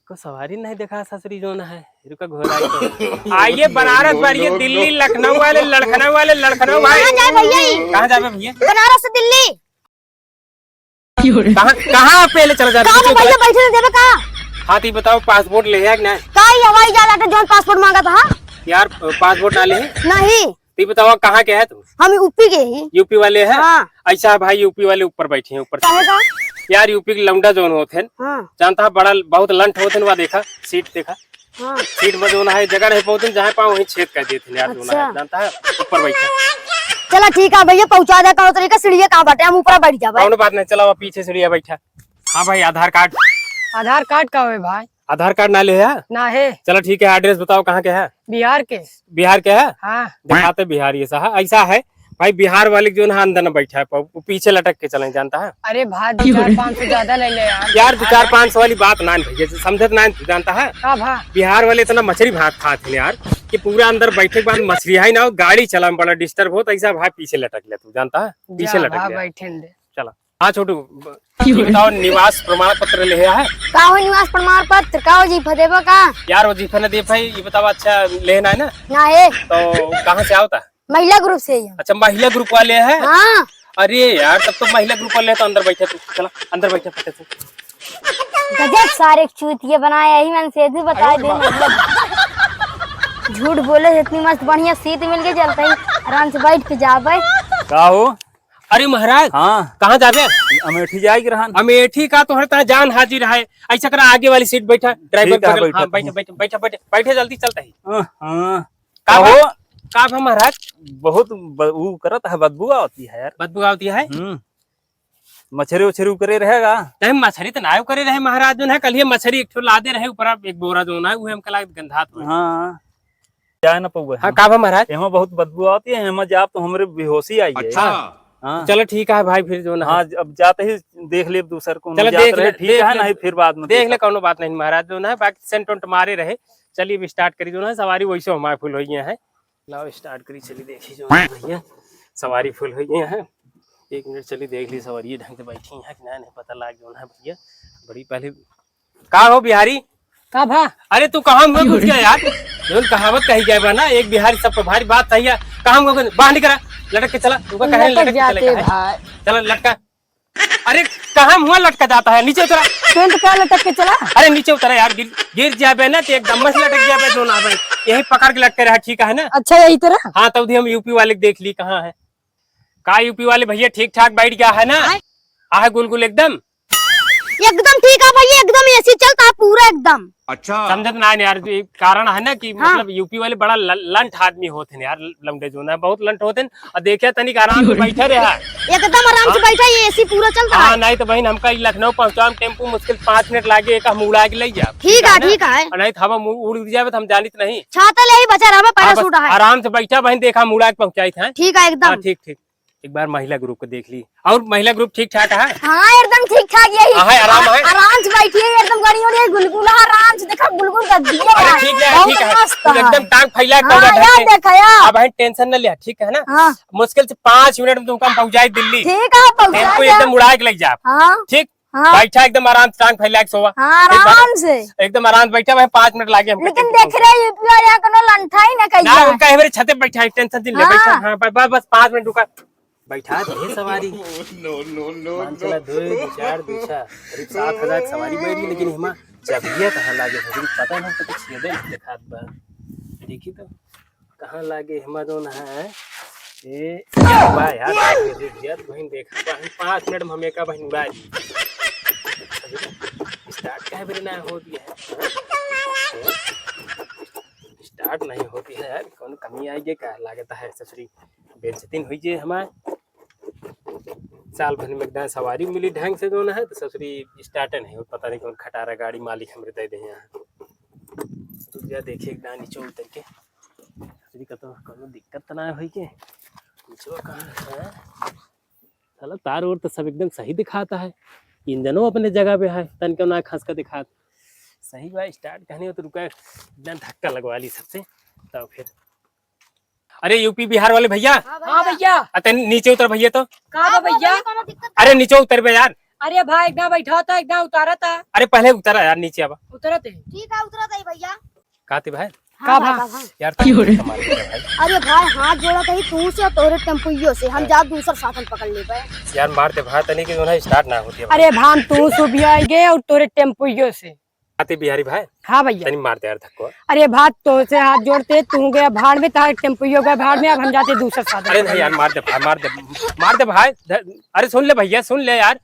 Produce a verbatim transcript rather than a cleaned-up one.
को सवारी नहीं देखा ससुरी जोन है, रुका घोड़ा तो। आइए बनारस बारिए, दिल्ली, लखनऊ वाले, लखनऊ वाले, लखनऊ वाले। कहाँ जाए भैया ई? कहाँ जाबे भैया? बनारस से दिल्ली। कहाँ, कहाँ पहले चला जाबे? कहाँ नीचे उतरा। भैया बैठे ना देबे का? हाँ, तो ये बताओ, पासपोर्ट ले है कि नहीं? का ई हवाई जहाज आटे जौन पासपोर्ट मांगा था? यार, पासपोर्ट ना ले है? नहीं। तो ये बताओ, कहाँ के है तू? हम यूपी के ही। यूपी वाले हैं? हाँ। ऐसा है भाई, यूपी वाले ऊपर बैठे हैं, ऊपर से। काहे का? यार, यूपी के लौंडा जौन होत हैं, हाँ। जानता है, बड़ा बहुत लंठ होत हैं, वहाँ देखा, सीट देखा। हाँ। सीट में जौन है, जगह नहीं पहुँचन, जहाँ पाओ वहीं छेद कर देते हैं यार, जौन है, अच्छा। जानता है, ऊपर बैठा। चला ठीक है भैया, पहुँचा दे, कहो तरीका सीढ़िया कहाँ बाटे, हम ऊपर बैठ जाबे। कौनो बात नहीं, चला वहाँ पीछे सीढ़िया बैठा। हाँ भाई, आधार कार्ड। आधार कार्ड का होए भाई? आधार कार्ड ना ले है? ना है। चला ठीक है, एड्रेस बताओ कहाँ के है? बिहार के। बिहार के है? हाँ। दिखाते बिहार ये सा है, ऐसा है। भाई, बिहार वाले के जौन है अंदर न बैठा है, वो पीछे लटक के चले, जानता है? अरे भाई, दो चार पाँच सौ ज्यादा ले ले यार। यार, दो चार पाँच सौ वाली बात ना है भैया, समझत ना है तू, जानता है? का भा? बिहार वाले इतना मछरी भात खात हैं यार, कि पूरा अंदर बैठे के बाद मछरी है ना, गाड़ी चला में बड़ा डिस्टर्ब होता, ऐसा भाई पीछे लटक ले तू, जानता है? पीछे जा लटक भा, ले। बैठे दे। चला। हाँ छोटू, ब-, ये बताओ, निवास प्रमाण पत्र ले है? का हो निवास प्रमाण पत्र? का हो वजीफा देबो का? यार, वजीफा न दे भाई, ये बताओ, अच्छा, लेना है ना? ना है। तो कहाँ से आवता? महिला ग्रुप से ही हम। अच्छा, महिला ग्रुप वाले हैं? हाँ। अरे यार, तब तो महिला ग्रुप वाले हैं, तो अंदर बैठे तू, चला, अंदर बैठे, बैठे तू। गजब सारे चूतिया बनाए, यही मन से भी बता दे, मतलब, झूठ बोले, इतनी मस्त बढ़िया सीट मिल गई, चलते ही आराम से बैठ के जाबे। का हो? अरे महाराज, हाँ। कहाँ जाबे? अमेठी जाए के रहन। अमेठी का तोहरे तहाँ जान हाजिर है। ऐसा करा, आगे वाली सीट बैठा, ड्राइवर ठीक है, बगल। बैठा हाँ, तू। बैठा, बैठा, बैठा, बैठा, बैठा, जल्दी चलता है। हाँ, हाँ। का कहो। बा-, का बा महाराज? बहुत ब-, ऊ करत है, बदबू आवती है यार। बदबू आवती है? हम्म। मछरी उछरी उकरे रहेगा? नहीं, मछरी तो ना उकरे रहे महाराज, जो है कल ये मछरी एक ठो लादे रहे ऊपर, एक बोरा जो ना, वो हमका लाग गंधात हुए। हाँ। जाए ना पउबे हाँ, हम। का बा महाराज? एमा बहुत बदबू आवती है, एमा जाब तो हमरे बेहोशी आई जाए। अच्छा। हाँ। चलो ठीक है भाई, फिर जो ना। हाँ, अब जाते ही देख लेब दूसर को, चलो जात देख रहे, ले, ठीक देख है ले, ना, फिर बाद में देख ले, देखब। कौनो बात नहीं महाराज, जो ना बाकी सेंट वेंट मारे रहे। चलिए अब स्टार्ट करी, जो ना सवारी वैसे हमारे फुल हो गए हैं। लाओ स्टार्ट करी, चलिए देखी जो ना भैया सवारी फुल हो गए हैं। एक मिनट चलिए देख ली सवारी ढंग से बैठी है कि ना, नहीं पता लाग जो ना भैया। बड़ी पहले का हो बिहारी? का भा? अरे तू कहाँ मुँह घुस गया यार? जौन कहावत कही गया बा ना, एक बिहारी सब पे भारी, बात सही है। कहाँ मुँह घुस, बाहर निकला, लटक के चला। तुमका कहे लटक लटक के चले जाते का है? भाई। चला लटका। अरे कहाँ मुँह लटका जाता है? नीचे उतरा। तुम तो क्या लटक के चला? अरे नीचे उतरा यार, गिर, गिर जाबे ना तो एकदम मस्त लटक जाबे, जो ना भाई। यही पकड़ के लटके रहा, ठीक है ना? अच्छा यही तरह? हाँ, तब हम यूपी वाले के देख ली कहाँ है। का यूपी वाले भैया ठीक ठाक बैठ गया है ना? आय। आहे गुलगुल एकदम? एकदम ठीक है भैया, एकदम एसी चलता है पूरा एकदम। अच्छा। समझत ना है यार, जो एक कारण है ना कि हाँ। मतलब यूपी वाले बड़ा ल-, लंठ आदमी होते हैं यार, लौंडे जो ना बहुत लंठ होते हैं। और देखिए तनिक आराम से बैठे रहा। एकदम आराम से हाँ। बैठा, ये एसी पूरा चलता हाँ, है। नहीं तो बहन हमका ई लखनऊ पहुँचावे में टेम्पू मुश्किल पाँच मिनट लागे, एक हम उड़ा के ले जाब। ठीक है, ठीक है। ठीक है। और नहीं तो हवा मु-, उड़ जाबे तो हम जानित नहीं। छाता ले ही बचा रहा, हाँ, बस पैराशूट है। आराम से बैठा बहन, देखा हम उड़ा के पहुँचाई थे। ठीक है एकदम। हाँ, ठीक, ठीक। एक बार महिला ग्रुप को देख ली। और महिला ग्रुप ठीक ठाक है? हाँ, एकदम ठीक ठाक यही। हाँ, है, आराम है? आराम से बैठी है, एकदम गड़ी उड़ी है, गुलगुला, आराम से देखा, गुलगुल कर दिया अरे यार। ठीक है, बहुत ठीक है। मस्त तू है। एकदम टांग फैला के हाँ, पौधा यार, ढके। देखा यार। अब है टेंशन न लिया, ठीक है ना? हाँ। मुश्किल से पाँच मिनट में तुमको हम पहुंचाई दिल्ली। ठीक है, पहुंचा टेम्पो दे। एकदम उड़ा के ले जा। हाँ। ठीक? हाँ। बैठा एकदम आराम से, टांग फैला के सोवा। हाँ, एक बार आराम से। एकदम आराम से बैठा, भाई, पाँच मिनट लागे हमको लेकिन टेम्पो देख पहुंचा। रहे यूपी वाले यहाँ कोनो लंठा ही ना कहिया ना, है। उनका एवरे छते बैठा है, टेंशन जिन ले, हाँ। बैठा। हाँ, बस, बस, बस पाँच मिनट रुका। बैठा दे सवारी। No, no, no, मान चला, no। दो, दो चार, दो छह, करीब सात हजार की सवारी बैठी, लेकिन हिमा चबिया कहाँ लागे है, पता नहीं, तो कुछ छेदे नहीं दिखात बा। देखी तो, कहाँ लागे हिमा जौन है? ए, बा यार, देखिए, देखिए, तो बहिन देखा, बहिन, पाँच मिनट में हम एका बहिन उड़ा दी। स्टार्ट काहे बेरे ना होती है? स्टार्ट नहीं होती है यार, कौन कमी आएगी का लागत है ससुरी? बेइज्जती न हुई जे हमार। साल भर में एक दान सवारी मिली ढंग से जौन है, तो ससुरी स्टार्ट नहीं हो, पता नहीं कौन खटारा गाड़ी मालिक हमरे दे दे यहाँ। तो जा देखे एक दान नीचे उतर के, ससुरी का तो कोनो दिक्कत तो ना होई के। नीचे कहाँ है? साला तार ओर तो सब एकदम सही दिखाता है, इंजनो अपने जगह पे है, तनिको ना खस का दिखात। सही बा, स्टार्ट कहने हो तो रुका, एकदम धक्का लगवा ली सबसे, तब फिर। अरे यूपी बिहार वाले भैया, हाँ भैया। अरे नीचे उतर भैया तो। का बा भैया? अरे नीचे उतर बे यार। अरे भाई, एक दाँव बैठा था, एक दाँव उतारा था। अरे पहले उतरा यार, नीचे आवा। उतरत है। ठीक है, उतरत है भैया। काती भाई? हाँ का भाई, भा? का भा? यार, तनी तो मार दे भाई। अरे भाई, हाथ जोड़ा कहीं तू से और तोरे टेम्पुइयो से, हम हाँ। जा दूसर साधन पकड़ ले भाई। यार, मार दे भाई, तनी कि उन्हें start ना होती है। अरे भाई, हम तू सुबिया आइगे और तोरे टेम्पुइयो से। आते बिहारी भाई। हाँ भैया। तनी मार दे यार धक्को। अरे भाई, तो से हाथ जोड़ते, तू गया भाड़ में, तार टेम्पुइयो गया भाड़ में, अब हम जाते दूसर साधन अरे पकड़ नहीं ले। यार, मार दे भाई, मार दे, मार दे भाई। ध-, अरे सुन ले भैया, सुन ले यार।